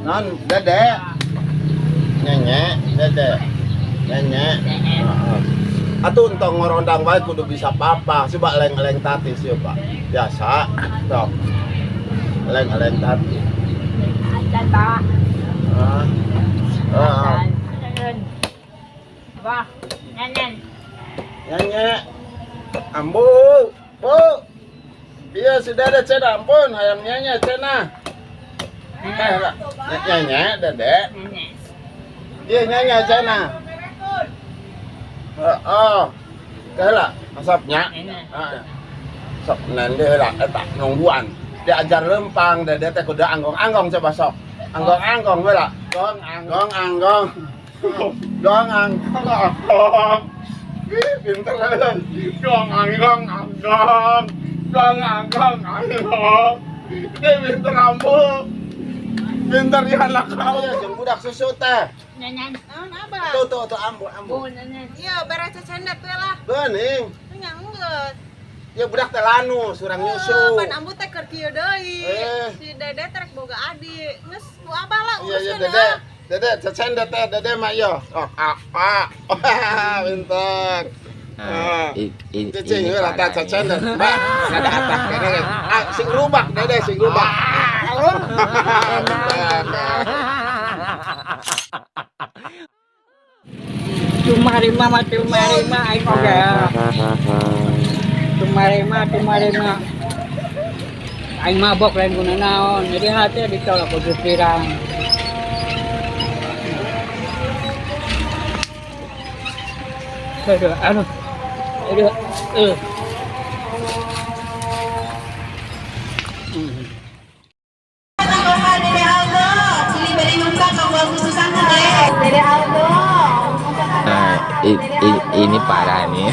Non, Dede. Nyenye, Dede. Nyenye. Heeh. Atuh entong ngorondang wae, kudu bisa papa. Coba leng-leng tati sih, Pak. Biasa. Sok. Leng-leng tati. Acan, Pak. Ah. Ah. Acan. Apa? Nenen. Nyenye. Ambu. Bu. Iya si Dede cenah, ampun hayang nyenye cenah. Eh, lah. Nyenye, Dede. Nenen. Iya nyenye cenah. Heeh. Heula, asapnya. Heeh. Sok nende heula eta nungguan. Diajar lempang, Dede teh kudu anggong-anggong, coba sok. Anggong-anggong heula. Gong anggong anggong. Gong anggong anggong. Ih, pinter heula. Gong anggong anggong. Gong anggong anggong. Dia pinter ambu. Pinter ya anak kau. Jeung budak susu teh. Nenen. Naon, Abah? Tuh tuh tuh, ambu ambu. Bu, nenen. Iya, beres canda tuh lah. Bening. Nya enggeus. Ya budak teh lanu, surang nyusu. Oh, pan ambu teh keur kieu deui. Eh. Si Dede teh rek boga adik. Geus ku Abah lah Iya, uruskeun. Dede. Dede, cecen dede, dede mah iyo. Oh, apa? Pinter. Nah, Ah. Ceceng ini heula tah parah cecen nih. deh. Mbak, ada atas kene. Ah, sing rubak Dede, sing rubak. Pinter. Tumarima mah tumarima aing oge. Tumarima tumarima. Aing mabok lain guna naon. Jadi hati ditolak ku pirang. Aduh, aduh. Aduh, eh. Tambahan Dede Aldo, silih beri nyumbang kamu khususan deh. Dede Aldo. Nah, ini parah nih.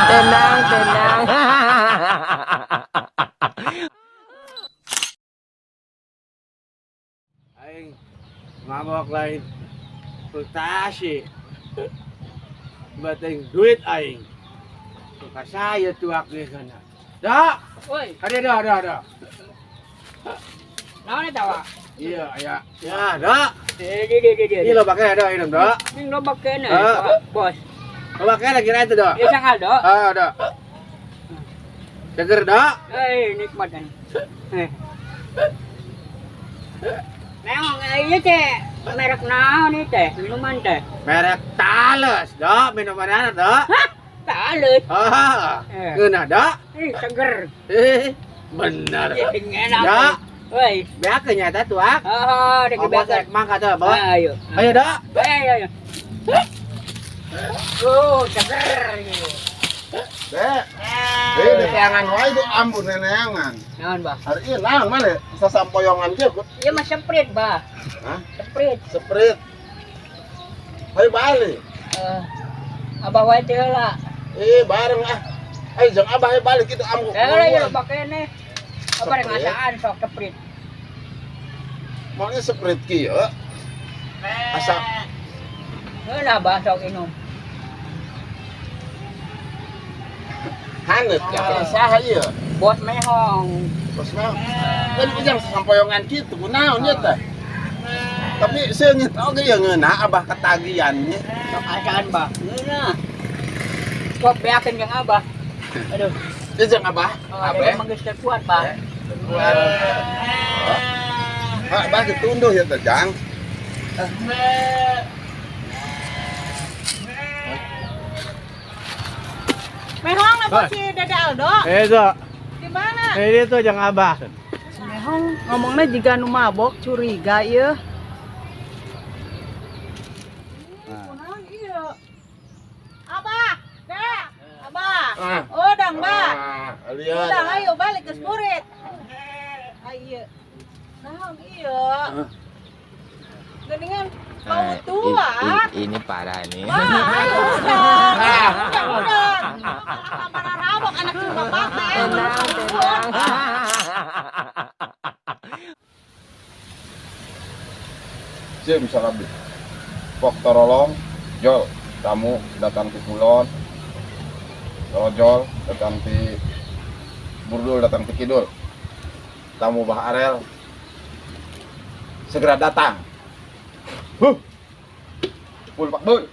Tenang, tenang. Aing mabok lain frustasi. Bateng duit aing. Suka saya tuak geus kana. Da, Woi, ada da da da. Naon eta, Pak? Iya, ya. Ya, da. Eh, di di di di. Ini lo pakai ada minum da. Ini loba kene, Ah. Pak, Bos. Lo pakai lagi itu da. Ieu sang Aldo. Ah, da. Seger da. Eh, nikmat eh. Eh. Memang ieu teh merek naon ieu teh? Minuman teh. Merek Tales da, minuman da. Hah? Tales. Ah, Eh. ngeunah da. Ih, seger. Eh, bener. Ih, enak. Ya. Woi. Beakeun nya eta tuak. Oh, dek Abah beakeun. rek mangkat teh, Abah. Ayo. Ayo da. Ayo, ayo. Oh, seger. Dek. Eh, di teangan wae itu ambu neneangan. Naon, Bah? Hari ini naon mana? Sasampoyongan kieu. Ieu mah Sprite, Bah. Hah? Sprite. Sprite. Ayo balik. Eh, Abah wae teh heula. Eh, bareng ah. Ayo jeung abah ayo balik itu ambu. Eh, lah ya loba keneh. Abah rek Sprite. ngasaan sok Sprite. Maunya Sprite kieu. Asa Heula, Bah, sok inum. hanet ya saha ieu. Bos mehong. Bos mah. Kan ujang sasampoyongan kitu kunaon ieu teh. Tapi seungit oge ya ngeunah abah ketagihan nya. Sok asaan, Bah. Ngeunah. Sok beakeun jeung Abah. Aduh. Ieu jeung abah. Oh, Abah. ada emang geus teu kuat, Bah. Kuat. Ah, abah ditunduh ya teh, Jang. Mehong lah si Dede Aldo. Eh, da. Di mana? Ini tuh jeung Abah. Si Mehong ngomongnya jiga nu mabok curiga ieu. Kunaon ieu? Abah, Dek, Abah. Ah. Udang, Bah. Ah, lihat. Udang ayo balik ke spurit. Ayo. Naon ieu? Geningan bau Nah, tua. ini parah nih. Wah, ayo udah. Udah, udah. Kamar rabok anak jeung bapak teh. Tenang, tenang. Sim salabi. Pok torolong, jol, tamu datang ke kulon. Ojol datang ti Burdul, datang ti Kidul. Tamu Bah Arel segera datang. Huh. Pul Pak Bul.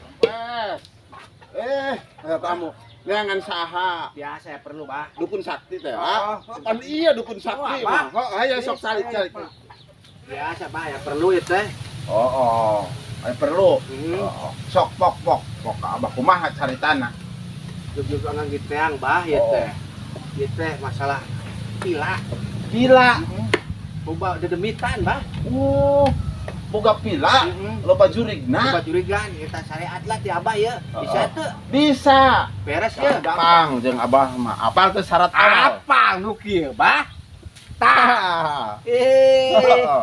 Eh, ada tamu. Neangan saha? Biasa ya perlu, Bah. Dukun sakti teh. Ah, pan iya dukun sakti mah. Oh, ayo sok salik calik. Biasa, Bah, ya perlu ya teh. Oh. Ayo perlu. Oh. Sok pok pok pok ka abah kumaha caritana? Juk-juk orang giteang, Bah, ya teh. Ya teh masalah pila. Pila. Boba dedemitan, Bah. Oh. Boga pila, loba jurigna. Loba jurigan, eta syariat lah ti abah ya. Bisa teu? Bisa. Beres ya. Gampang jeung abah mah. Apal teu syarat awal? Apal nu kieu, Bah? Tah.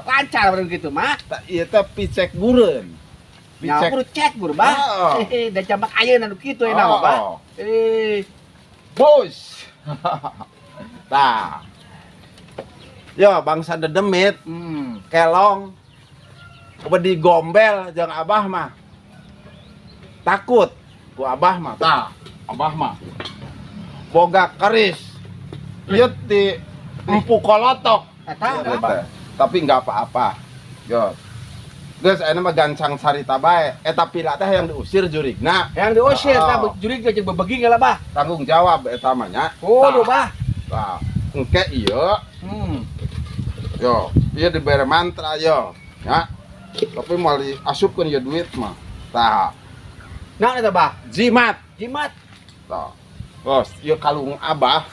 Lancar bareng kitu mah. Tah ieu teh picek bureun. Picek buru cek buru, Bah. Da jambak ayeuna nu kitu enak mah, Bah. Bos. Tah. Yo bangsa dedemit, kelong, wedi gombel jeung abah mah. Takut ku abah mah. Tah, abah mah. Boga keris. Ieu ti empu kolotok. Eta Tapi enggak apa-apa. Yo. Geus ayeuna mah gancang carita bae. Eta pila teh yang diusir jurigna. Yang diusir tah jurigna jeung bebeging lah, Bah. Tanggung jawab eta mah nya. Oh, Bah. Tah, engke ieu. Yo, ieu dibere mantra yo. Ya. Tapi mau diasupkeun ieu duit mah. Tah. Naon eta, Bah? Jimat. Jimat. Tah. Bos, ieu kalung abah.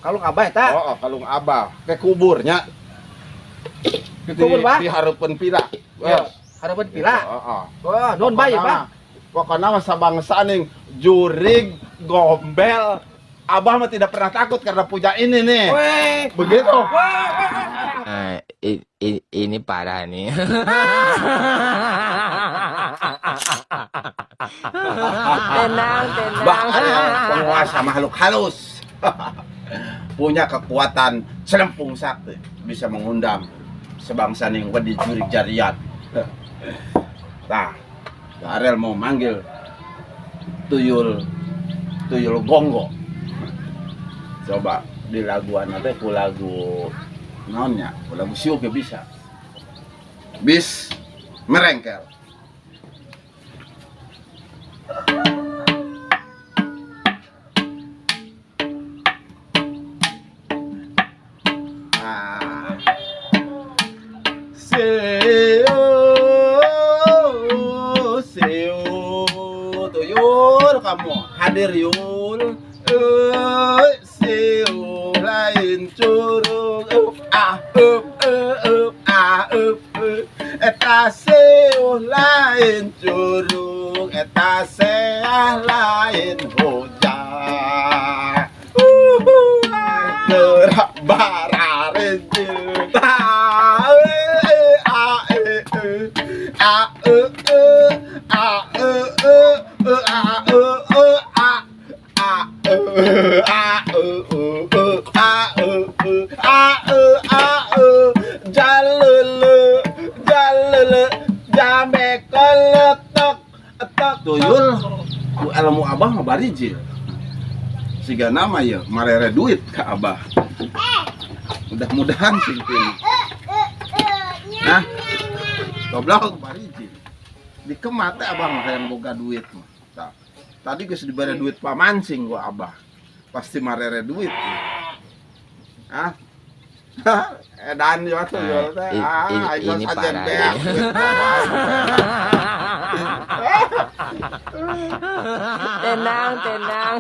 Kalung abah eta? Oh, kalung abah. Ke kuburnya. Ke kubur, Bah? Di hareupeun pila. Ya, hareupeun pila. Heeh. Wah, nuhun bae, Bah. Pokokna mah sabangsa ning jurig gombel. Abah mah tidak pernah takut karena punya ini nih. Weh. Begitu. Ini parah nih. Tenang, tenang. Bah Arel penguasa makhluk halus. Punya kekuatan selempung sakti, bisa mengundang sebangsa ning wedi jurig jarian. Tah, Bah Arel mau manggil tuyul gonggo. Coba di laguan teh ku lagu naonnya, ku lagu siuk ya bisa. Bis merengkel. Seo, tuyul kamu hadir yul. Seo lain curug, ah up up ah up. Eta seo lain curug, eta seah lain hujan. Gerak bararencil. A e a e a e a e a e a a a a a a e jalele jalele jame keletok tok tuyul ku ilmu abah mah barijil. Siga nama ya marere duit ke abah. Mudah-mudahan sing pilih. Nah, goblok barijil. Dikemat teh abah mah hayang boga duit mah. Tah. Tadi geus dibere duit pamancing gua abah. Pasti marere duit. Ah. Edan yo atuh yo teh. Ah, Ini parah. Tenang, tenang.